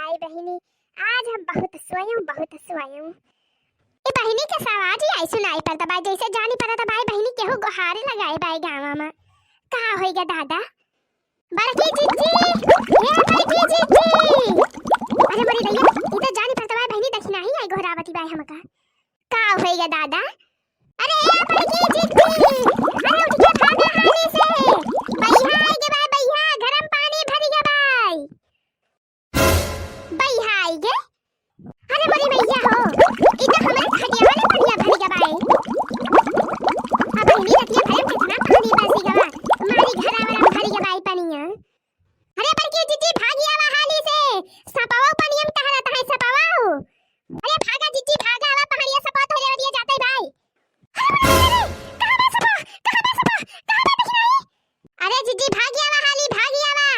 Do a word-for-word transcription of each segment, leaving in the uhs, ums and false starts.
आई बहिनी, आज हम बहुत सोयम, बहुत सोयम। ए बहिनी के सवाज ही आई सुनाई पड़त बा, जैसे जानी पड़त बा, ए बहिनी केहू गोहारे लगाए बा ए गाँव में। का होइगा दादा? बड़की जिज्जी, ए बड़की जिज्जी। अरे मोरी दैया, ई तो जानी पड़त बा, ए बहिनी दखिनाही आई गोहरावती बा हमका। का होइगा दादा? अरे ए बड़की जिज्जी, अरे उठ के भागा हाली से। बइहा आइगे बा, बइहा, गरम पानी भरिगा बा। बइहा आइगे? अरे मोरी मइया हो, ई तो हमरे खटिया वाले पनिया भरिगा बा। अब इन्हीं रतिया भरे में कितना पानी बरसिगा बा, मारी घरा वाला भरिगा बा पनिया। अरे बड़की जिज्जी, भागी आवा हाली से, सपवा पनिया में टहरत है, सपवा। अरे भागा जिज्जी, भागा, आवा पहाड़िया सपवा तोहरे ओरिया जाते बा। अरे, अरे, अरे, कहाँ बा सपवा? कहाँ बा सपवा? कहाँ बा? देखी नहीं। अरे जिज्जी, भागी आवा हाली, भागी आवा।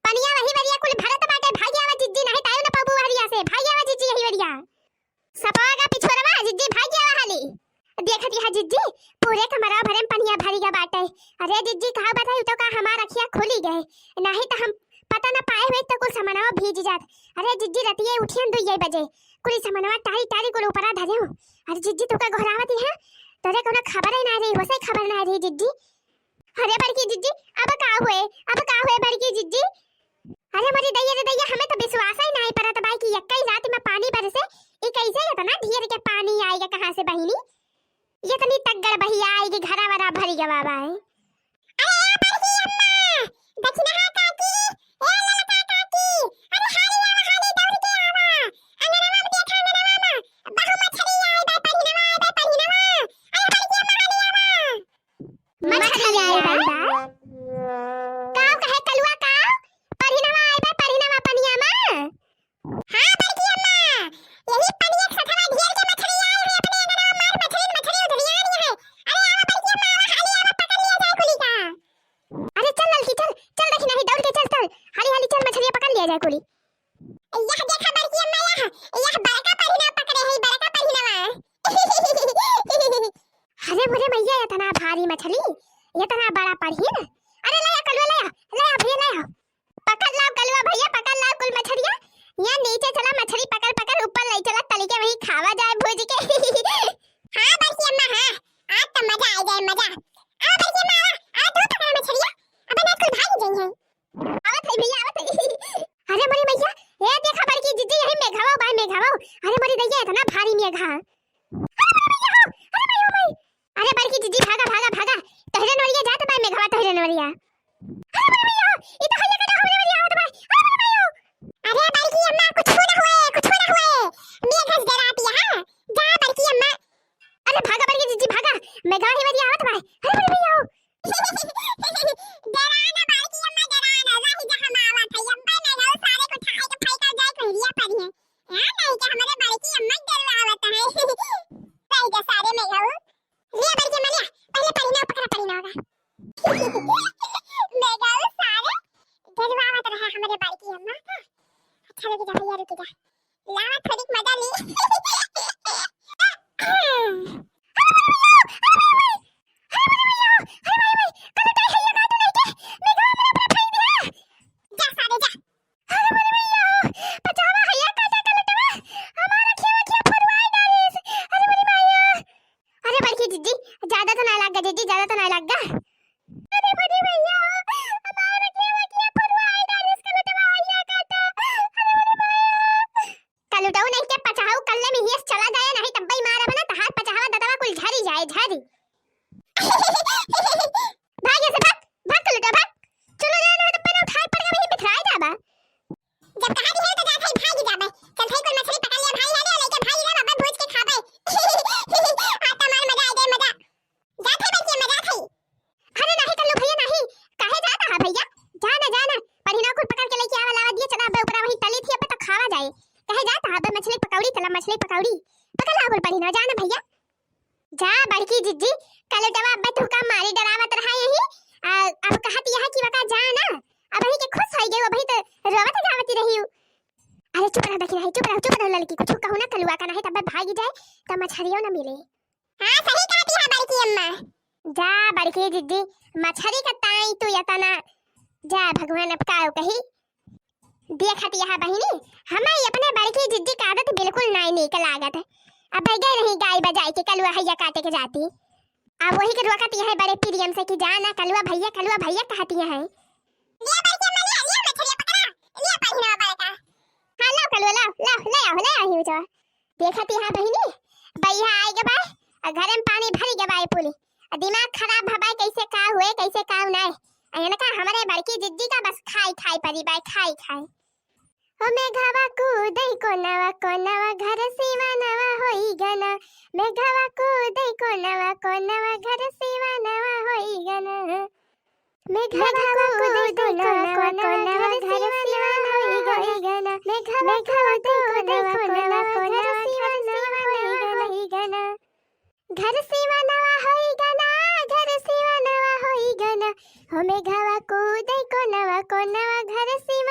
पनिया वही वरिया कुल भरत बाटे, भागी आवा जिज्जी, नहीं तायू न पबू वरिया से। भागी आवा जिज्जी, यही वरिया। सपवा का पिछोरवा, जिज्जी, भागी आवा हाली। देखत यह जिज्जी, पूरे कमरा भरे में पनिया भरिगा बाटे। अरे जिज्जी, कहा बताई, तो का हमार अखिया खुली गए, नहीं तो हम पता न पाए हुए तो कुल समनवा भीज जात। अरे जिज्जी, रतिये उठियन दुइये बजे, कुल समनवा टारी टारी कुल ऊपरा धरे हो। अरे जिज्जी, तू का गोहरावती है, तोरे कोनो खबर ही ना रही, होसे खबर ना रही जिज्जी। अरे बड़की जिज्जी, अब का हुए, अब का हुए बड़की जिज्जी? अरे मोरी दैया रे दैया, हमें तो विश्वास ही नहीं परत बा कि एक्कई रात में पानी बरसे, ई कैसे इतना ढेर के पानी आइगा कहाँ से बहिनी? इतनी तगड़ बहिया आइगी, घरा वरा भरिगा बा। अरे ए बड़की अम्मा, दखिनहा काकी, ए ललका काकी, अरे हाली आवा, हाली दौड़ के आवा, अंगनवा में देखा, अंगनवा में बहु मछरी आए बा, परिनवा आए बा, परिनवा, अरे बड़की अम्मा हाली आवा। मछरी आए बा। काव कहे कलुआ काव? परिनवा आए बा, परिनवा पनिया मा। हाँ बड़की अम्मा, यही पनिया के सथवा ढेर के मछरी आए है अपने अंगनवा मा, मछरी, मछरी उधरियानी है। अरे आवा बड़की अम्मा, आवा, हाली आवा, पकड़ लिया जाए कुली का। अरे चल ललकी चल, चल दखिनही दौड़ के चल, चल, हाली हाली चल, मछरिया पकड़ लिया जाए कुली। यह देखा बड़की अम्मा, यह, यह बड़का परिनवा पकड़े है, बड़का परिनवा। अरे मोरे मइया, इतना भारी मछली, इतना बड़ा परिन। अरे ले आ कलुआ, ले आ, ले आ भइया, ले आ। पकड़ लाओ कलुआ भइया, पकड़ लाओ कुल मछरिया। यहाँ नीचे चला, मछरी पकड़ पकड़ ऊपर ले चला, तली के वहीं खावा जाए भूज के। हाँ बड़की अम्मा, हाँ, आज तो मजा आ जाए, मजा। आओ बड़की अम्मा, आओ, आओ तू पकड़ मछरिया, अब ना कुल भाग जाइए। आवत है भइया, आवत है। अरे मोरी मइया, ए देखा बड़की जिज्जी, यही मेघवा बा, मेघवा। अरे मोरी दैया, इतना भारी मेघा। अरे मोरी मइया हो, अरे मइया हो, मइया। अरे बड़की जिज्जी, भागा, भागा, भागा। तोहरे नोरिया जात बा मेघवा, तोहरे नोरिया। अरे मोरी मइया हो, ई तो हइया के तो हमरे नोरिया आवत बा। अरे मोरी मइया हो। अरे बड़की अम्मा, कुछ ना हुए, कुछ ना हुए। मेघ से डराती है, हाँ? जा बड़की अम्मा। अरे भागा बड़की जिज्जी, भागा। मेघवा ही नोरिया आवत बा। अरे मोरी मइया हो। डराना बड़की अम्मा, डराना, रही जा हम आवत है, अम्मा ना जाओ, सारे को ठाई के फेंका जाए, कहरिया पर है। हाँ, नहीं तो हमारे बड़की अम्मा डरावत है। रही जा सारे में जाओ। ले बड़की अम्मा, ले, पहले परिनवा पकड़ा, परिनवा का। में जाओ सारे, डरावत रहे हमारे बड़की अम्मा का। अच्छा लगे जा भइया, रुक जा। लावा थोड़ीक मजा ली। जा सारे जा। अरे बड़की जिज्जी, ज्यादा तो ना लग गा जिज्जी, ज्यादा तो ना लग गा। अरे बड़ी भइया, हमार रखिया वखिया फुलवाई डालिस के लुटवाइया काटा। अरे बड़ी भइया। कलुटऊ नहीं के पचाऊ कल्ले में हियस चला जाए, नहीं तब्बई मारा बना तहार पचावा दतवा कुल झरी जाए, झरी। भाग यहाँ से, भाग, भाग कलुटऊ, भाग। चलो जाए ना, तब्बे ना उठाए पड़ गए, वहीं बिखराए जाबा। जब कहा भी है तो जात है, भागी जाबे। चल भाई, कुल मछली पकड़ लिया, भाई, ले ले, लेके भाई रे, बाबा भूज के खाबे। आ, तमार मजा आ जाए, मजा। जात है बच्चे, मजा था। अरे नाही कल्लू भैया नाही, काहे जात हा भैया? जा ना, जा ना, परिना कुल पकड़ के लेके आवा, लावा दिया चला, अबे ऊपरा वहीं तली थी, अबे तो खावा जाए। कहे जात हा, अबे मछली पकौड़ी चला, मछली पकौड़ी। पकड़ ला कुल परिना, जा ना भैया। जा बड़की जिज्जी, कलुटवा अबे तुहका मारी डरावत रहा यही। आ, अब कहत यह कि वका जा ना, अब वही के खुश होई गई, अबही तो रोवत गावत रही। अरे चुप रह, देखी रही, चुप रह, चुप रह ललकी, कुछ कहू ना कलुआ का, नाही तब भागी जाए, तब मछरियो ना मिले। हाँ, सही कहती है बड़की अम्मा। जा बड़की जिज्जी, मछरी का ताई तू यतना। जा भगवान अब का कही। देखत यह बहिनी, हमें अपने बड़की जिज्जी का आदत बिल्कुल नाई नीक लागत। अब गए रही गाय बजाए के कलुआ हैया काटे के जाती। अब वही के रोकत यह बड़े प्रियम से कि जा ना कलुआ भैया, कलुआ भैया कहती है। लिया बड़की अम्मा, लिया, लिया मछलिया पकड़ा, लिया पहिनवा बड़का। हाँ, लाओ कलुआ, लाओ, लाओ, ले आओ, ले आओ, ही जो। देखत यह बहिनी, भैया आए के बा, और घरे में पानी भरी के बा, ये पूरी। और दिमाग खराब भबाई, कैसे का हुए, कैसे का नाय। और इनका हमरे बड़की जिज्जी का बस खाई, खाई परी बाय, खाई, खाई। ओ मेघवा कूदै कोनवा, कोनवा घर सिवानवा होई गना। मेघवा कूदै कोनवा, कोनवा घर सिवानवा होई गना। मेघवा कूदै कोनवा, कोनवा घर सिवानवा होई गना। मेघवा कूदै कोनवा, कोनवा घर सिवानवा होई गना। घर सिवानवा होई गना, घर सिवानवा होई गना। हो मेघवा कूदै कोनवा, कोनवा घर सिवा